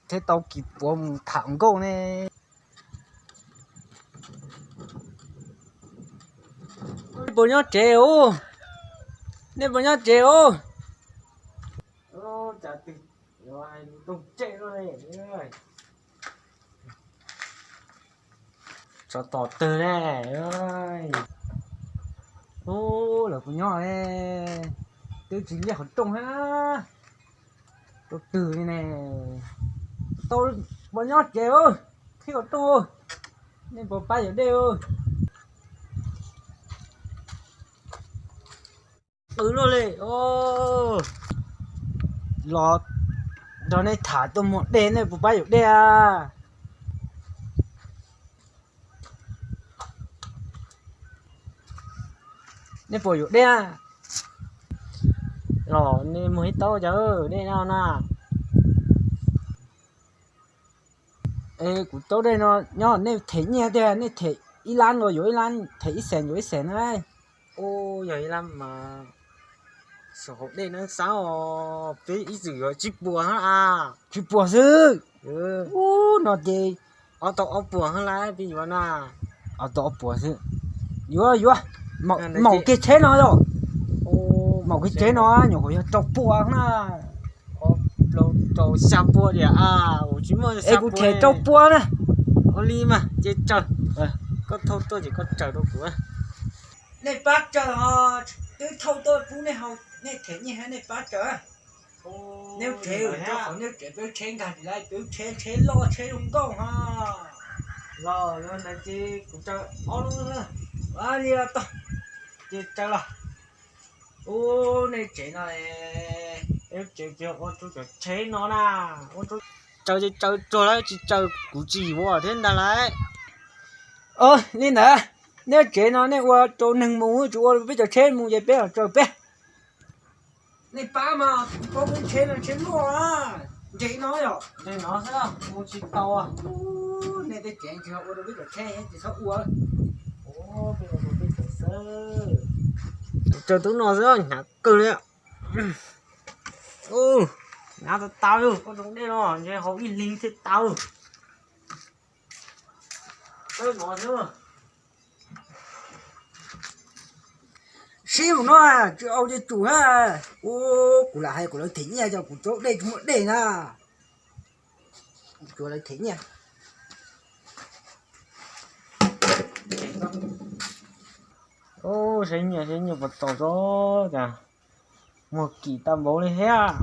Thiab tau kis puav mus tham nkauj ne. Nej puas nyob tsev os? Nej puas nyob tsev os? Tsov tom twg ne? Ub, lawv puas nyob? Twb tsis liaj qhov rooj hab. Rau twg li ne? Tau, puas nyob tsev? Qhib qhov rooj. Nej puas pab yuav dej? Qw luaj li. Los nrog nej tham tuaj muag dej, nej puas pab yuav dej a? Nej puas yuav dej? Los nej muag ib taub cov dej no na. Es kuv taub dej no nyob nej them nyiaj tiag, nej them ib lab los yuav ib lab, them ib xees yuav ib xees na. Ub, yog ib lab mas xyov hauv dej neeb xaab os, peb ib txwm yuav tsib puas hab a. Tsib puas xwb. Ub, no ces ob tau ob puas hab lawm peb yuav na. Ob tau ob puas xwb. Yuav, yuav. Maum kiag tsheb no yog? Maum kiag tsheb no nyuam qhuav yog rau puas na. Rau xya puas tiag a. Es kuv them rau puas na. Ua li mas ces tsaws. Koj thauj tuaj ces koj tsaws rau kuv. Nej pab tsaws os, twb thauj tuaj pub nej haus, nej them nyiaj hab nej pab tsaws. Nej tsev, rau qhov nej tsev peb tsheb nkag tsis laib, peb tsheb, tsheb loj tsheb zoo nkauj hos. Los yog ntawd ces kuv tsaws ob lub na. Ua li tau, ces tsaws los. Ub, nej tsev no, peb tsev ces ua rau cov tsheb no na. Tsaws ces tsaws tsuag lawm, tsis tsaws kuv tsis yuav thiab ntag lauj. Li ntawd, nej tsev no nej ua rau neeg mus, tsis ua rau peb cov tsheb mus ces peb los tsaws peb. Nej pab mas, kuv paub peb tsheb no tsheb loj, ntse no yom. Ntse no xwb, mus tsis tau. Nej tej tsev tsis ua rau peb cov tsheb, tsis txhob ua. Tsaws tub no xwb, hnyav kawg li. Hnyav tas tas li, koj zoo dej no ntshe haus ib hlis thiaj tas. Sib mus no, tsis au ces tsum na. Ub, kuv lam hais kom lawv them nyiaj cov, kuv tsaus dej tsis muaj dej na. Tsuav lawv them nyiaj. Ub, saib nyiaj, saib nyiaj puas tau tso, cas muag kim tag npaum li thiab.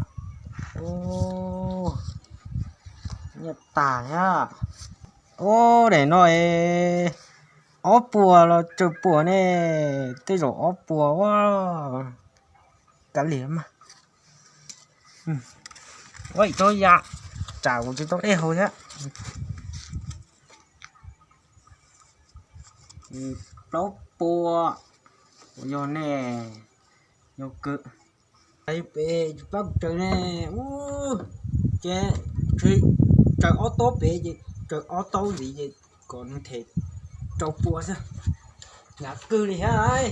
Ub, nyiaj tag thiab. Ub, daim no ob puas los tsawg puas ne? Tej zaum ob puas ua kav liam mas. Ua ib tsob ya tsam kuv tsis tau dej haus thiab. Plaub puas, yog ne, yog kawg. Peb tsis pab kuv tsaws ne, ub, ces tsaws ob taub pem ces tsaws ob taub ntxiv ces kom nws them rau pua xwb. Hnyav kawg li thiab.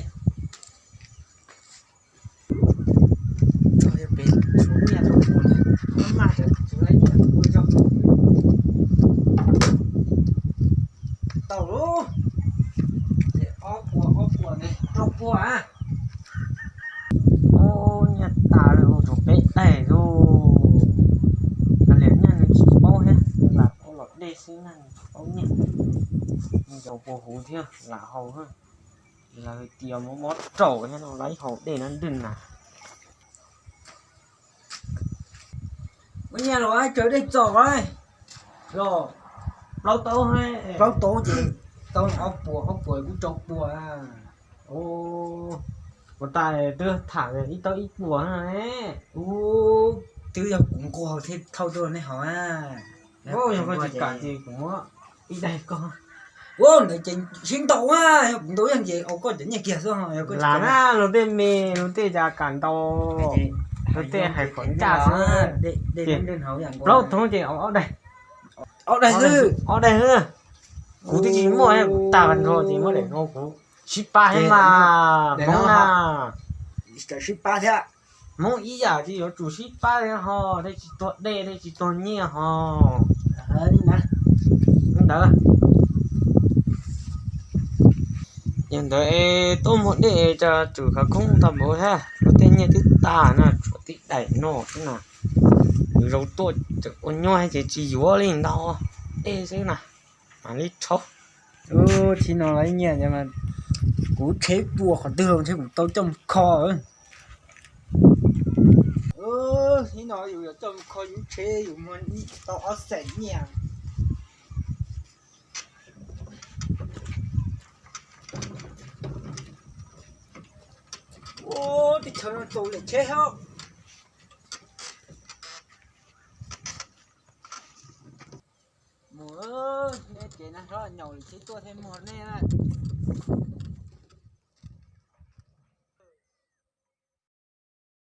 Tso pem tshuav nyiaj rau pua, maj maj tsis laib nyiaj ua tso. Tau lauj, ob pua ob pua ne, rau pua a. Ub, nyiaj tas lawm, tshuav peb daim lauj. Kav liam nyiaj nws tsis paub thiab, nws lam ua los dej xwb na, nws tsis paub nyiaj. Nws tau pua huv thiab lam haus, lawv tias mob mob raum thiab no, lawv haus dej no dwj na. Ua nyiaj los tsaws dej txom los, plaub taub, plaub taub ces tau ob puas, ob puas kuj rau pua. Ua tas twb tham ib taub ib puas na. Ub, twb yog kuv nquag thiaj thauj tuaj nej haus. Yog koj tsis kam ces kuv muab ib daim koj. Ua ntawd ces sib ntaus, yog kuv ntaus yeej ces au koj cov nyiaj kiag xwb. Lam na, luag tej me, luag tej cas kam ntaus, luag tej hais qhov ncaj xwb. Plaub taub ces au ob daim, ob daim xwb. Kuv twb tsis muaj, kuv tag nrho ces muab daim no kuv sib pab thiab mas Hmoob na. Tam sib pab thiab. Hmoob ib yam tsis yuav tsum sib pab li ho, thiaj tsis tuag dej thiaj tsis tuag nyiaj ho. Li ntawd, yog ntawd es tuaj muag dej es tsum khawv koob tau npaum thiab, ua tej nyiaj twb tag no, tshuav tib daim no xwb na. Nws zaus tuaj tseem ua nyuaj ces tsis yuav li ntau, dej xwb na, mam li rhaub. Thaum no lawv nyiaj, kuv tsheb puas qhov twg los ntshe kuv tau coj mus kho. Thaum no yus yuav coj mus kho yus tsheb yus muag tau ob xees nyiaj. Ua teb chaws no txaus lem tsheb thiab. Mus, neb kev nag hlob nyaum lwm tsheb tuaj thiaj muag nej na.